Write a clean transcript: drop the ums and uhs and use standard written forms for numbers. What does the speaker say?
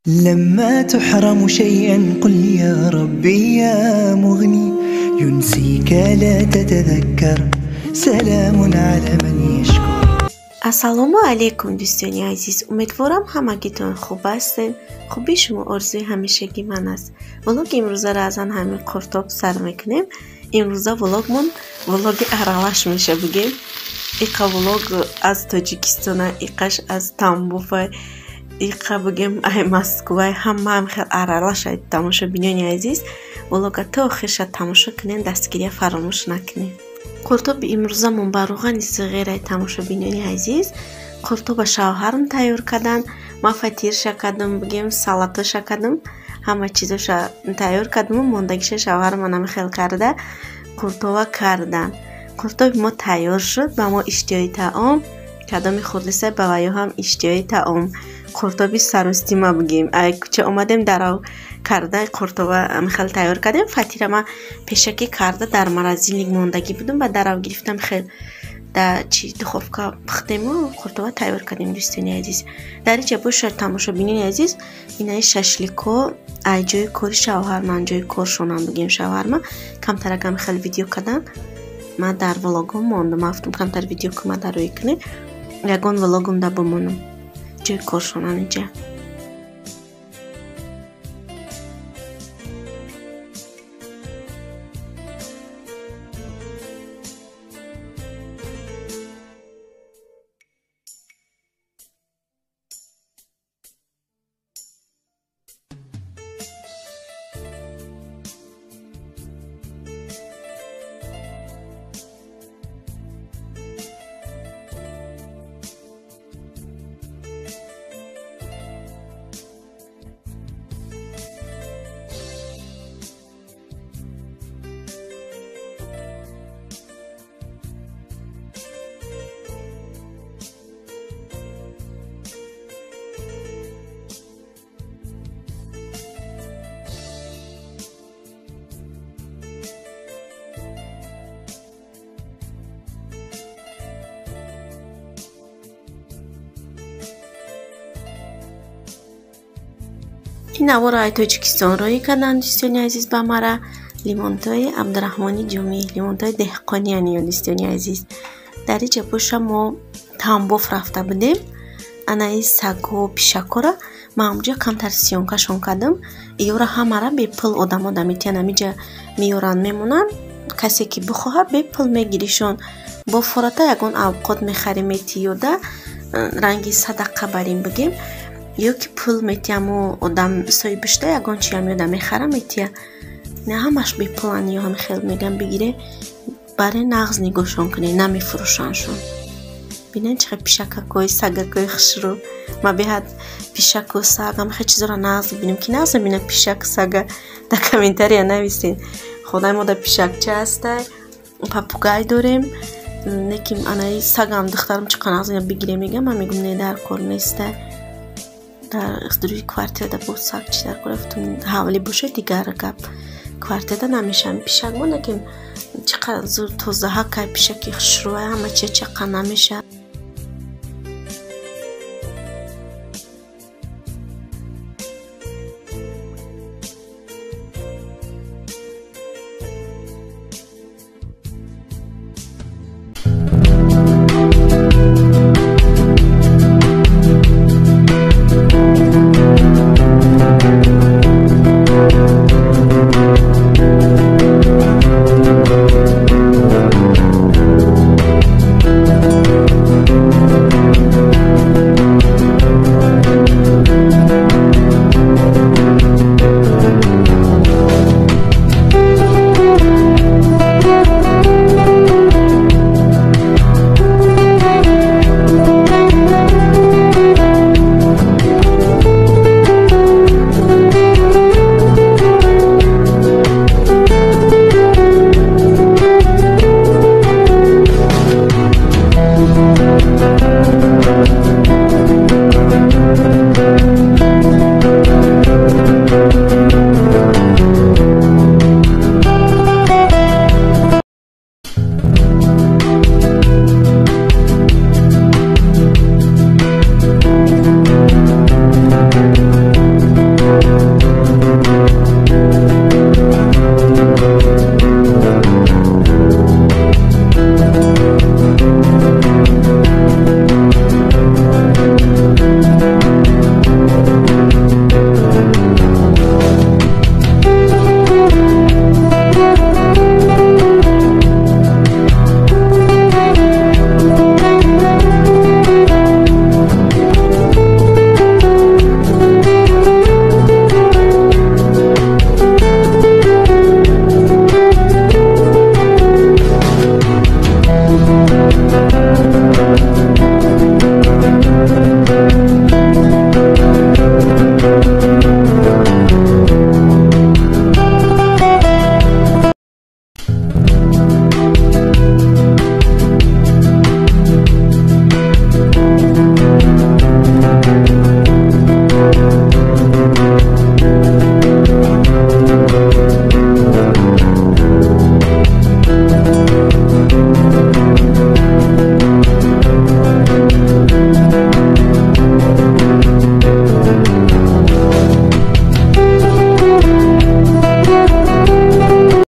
لما تحرم شيئا قل يا ربي يا مغني ينسيك لا تتذكر سلام على من يشكر. Ассалому алайкум, дӯстони азиз. Умедворам, ҳамагитон хуб ҳастед. Хубии шумо орзуи ҳамешагии ман аст. Влоги имрӯзаро аз ан ҳамин қуртоб сар мекунем. Имрӯза влогмон влоги аралаш меша бигем. Иқа влог аз Тоҷикистона, иқаш аз Тамбова, иқа бигем ай Москвай, ҳамаам хел аралаш ай. Тамошобинони азиз, влога то охирша тамошо кунед, дастгирия фаромӯш накунед. Қуртоби имрӯзамон ба рӯғани сиғирай, тамошобинони азиз. Қуртоба шавҳарам тайёр карданд, ман фатирша кардам, бигем салатоша кардам, ҳама чизоша тайёр кардаму мондагиша шавҳарам анам хел карда қуртова карданд. Қуртоби мо тайёр шуд, ба мо иштиҳои таом, кадоми хурдиса ба ваё ҳам иштиҳои таом. Қуртоби саростима бигем. Ай кӯча омадем, дарав карда қуртова хел тайёр кардем. Фатира ма пешакӣ карда дар морозильник мондагӣ будам, ба дарав гирифтам, хел да чи духовка пухтему қуртова тайёр кардем, дӯстони азиз. Дар инҷа бошад, тамошобинони азиз, инаи шашлико ай ҷои кори шавҳарман, ҷои коршонам бигем, шавҳарма камтаракам хел видео кардан. Ман дар влогом мондам, афтум камтар видео кума дарои кунем, ягон влогом да бимонам. Ҷои коршонан инҷа. Ин наворо ай Тоҷикистон роҳӣ карданд, дӯстони азиз, ба мара лимонтои Абдураҳмони Ҷумӣ, лимонтои деҳқони яъне, дӯстони азиз. Дар инҷа боша мо Тамбов рафта будем. Анаи сагҳо, пишакҳоро ман онҷа камтар съёмкашон кардам. Иёра ҳамара бепул одамо дамитиян, ҳамиҷа меёранд, мемонанд. Касе ки бихоҳад, бепул мегиришон. Бо фората ягон авқот мехарем, метиёда ранги садақа барем бигем, ё ки пул метиҳаму одам соҳибишта ягон чиам ёда мехара, метия. Не, ҳамаш бепулан, ё ҳам хел мегам, бигире баре нағз нигоҳшон кунед, намефурӯшандшон. Бинед, чӣ хел пишакакҳои, сагакҳои хушрӯ. Ма беҳад пишаку саг ҳама хел чизоро нағз мебинем. Ки нағз мебинад пишак, сага, дар комментария нависед. Хонаи мо дар пишакча ҳастай, попугай дорем, лекин анаи сагам духтарам чӣ қадр нағз бигире мегам, ман мегум не, дар кор нестай. Дар рӯи квартирада бо саг чӣ дар кор, ҳавлӣ бошад дигар гап, квартирада намешавам. Пишак мо, лекин чӣ қадр зур тозаҳакай, пишаки хушрӯай, ҳама чия чақа намешавад.